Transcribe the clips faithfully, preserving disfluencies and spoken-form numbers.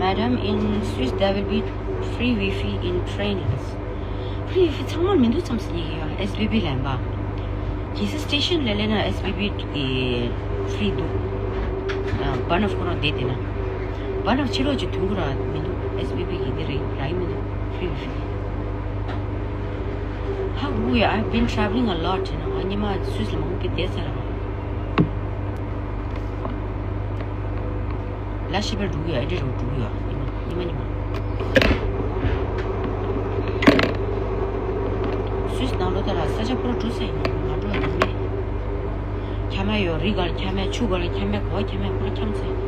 Madam, in Swiss there will be free Wi-Fi in trains. Free Wi-Fi ཚང་མར་མི་འདུག་བསམ་སོང་ངས། ཡ་S B B ལེན་པ། གལ་སྲིད་སི་ཊེ་ཤན་ལ་སླེབས་ན་S B B གི་ཧྥི་རི་འདུག་ཨ། བར་ནབ་ཁོ་རང་བསྡད་དེ་ན། བར་ནབ་ཕྱི་ལོགས་ཀྱི་དུས་འགོ་ར་མི་འདུག S B B གི་འདི་རེད་ར་ཡིན་མི་འདུག་ཧྥི་རི་ཧྥི་རི། ཧ་གོ་ཡ། I've been traveling a lot ཡིན་ན། ང་ཉི་མ་སུད་སི་ལ་མང་པོ་བསྡད་ཚར་ར། ལ་ཤི་བར་འགྲོ་གི་ཡོད། ཨེ་འདྲ་རུ་འགྲོ་གི་ཡོད། ཉི་མ་ཉི་མ། སུད་སི་ནང་ལོ་ད་ར་ས་ཆ་ཕོ་ར་འགྲོ་ས་ཡིན་ནོ། ང་འགྲོ་ཡ་མེད། ཁྱམས་ཡོད། རི་སྒང་ལ་ཁྱམས། ཆུ་སྒང་ལ་ཁྱམས། གོ་ཁྱམས། ཕོ་ར་ཁྱམས་ཚེ།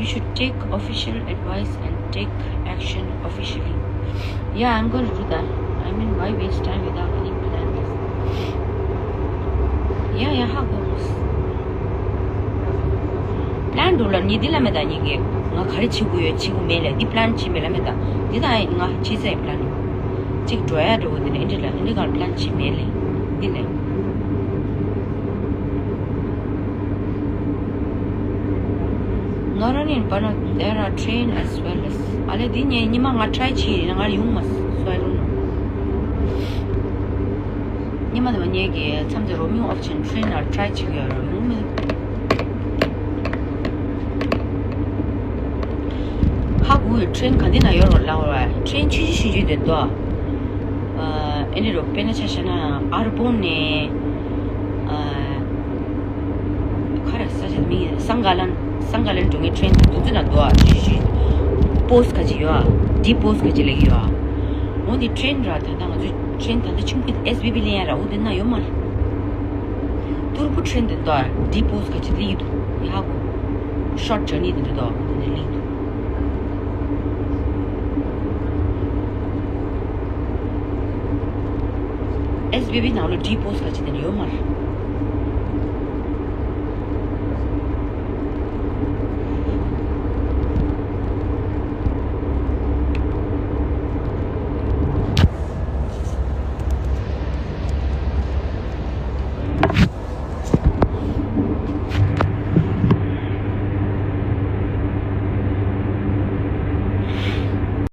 You should take official advice and take action officially. Yeah, I'm going to do that. I mean, why waste time without any plan? Yeah, yeah, how goes? Plan འགྲོ་ལ་ནི་འདི་ལ་མེད་ད་ཉིན་གི་ང་ག་རེ་བྱེད་དགོས་ཡོད་བྱེད་དགོས་མེད་ལ་འདི་plan བྱེད་མེད་ལ་མེད་ད། འདི་ད་ང་བྱེད་ས་ཡི་plan ཡོད། གཅིག་འགྲོ་ཡ་འགྲོ་དགོས་འདི་ནི་འདི་ལ་འདི་གར་plan བྱེད་མེད་ལ་འདི་ལ། Not only in Bangalore, there are train as well as. ཨ་ལེ་འདི་ཉིན་ཉི་མ་ང་try བྱེད་ཡིན་ང་ཡོང་མ་སོ་ཨ་ལོ་ནོ། ཉི་མ་དེ་མ་ཉལ་གི་མཚམས་དེ་roaming option train ལ་try བྱེད་ཡོད་ར་ཡོང་མི། ཧ་གོ་ཡོད། train ག་འདི་ན་ཡོད་རོགས་ལ་བ། train ཆུ་ཆུ་ཆུ་ཆུ་དེ་འདུག་ཨ་ནི་རོ་དཔེར་ན་ཆ་བཞག་ན་ཨར་བོན་ནས་ཨ་ཁ་ར་ས་ཆ་མིང་སང་ག་ལན། སང་ག་ལན་འགྲོ་མཁན་train དེ་འདུག་ཚུལ་ན་འདུག་ཨ་ཆུ་ཆུ་post ག་ཅི་ཡོད་ཨ། D post ག་ཅི་ལེགས་ཡོད་ཨ། འོ་འདི་train ར་ད་ལྟ་ང་ཚོའི་train ད་ལྟ་ཆུང་ཀུ་S B B ལེན་ཡ་ར་འོ་འདི་ན་ཡོད་མ་རེད། ཏུར་བུ་train དེ་འདུག་ཨ། D post ག་ཅི་ལེགས་འདུག་ཡ་ཧ་གོ། short journey དེ་འདུག་འདི་ནས་ལེགས་འདུག S B B ནང་ལོ་D post ག་ཅི་དེ་ཡོད་མ་རེད།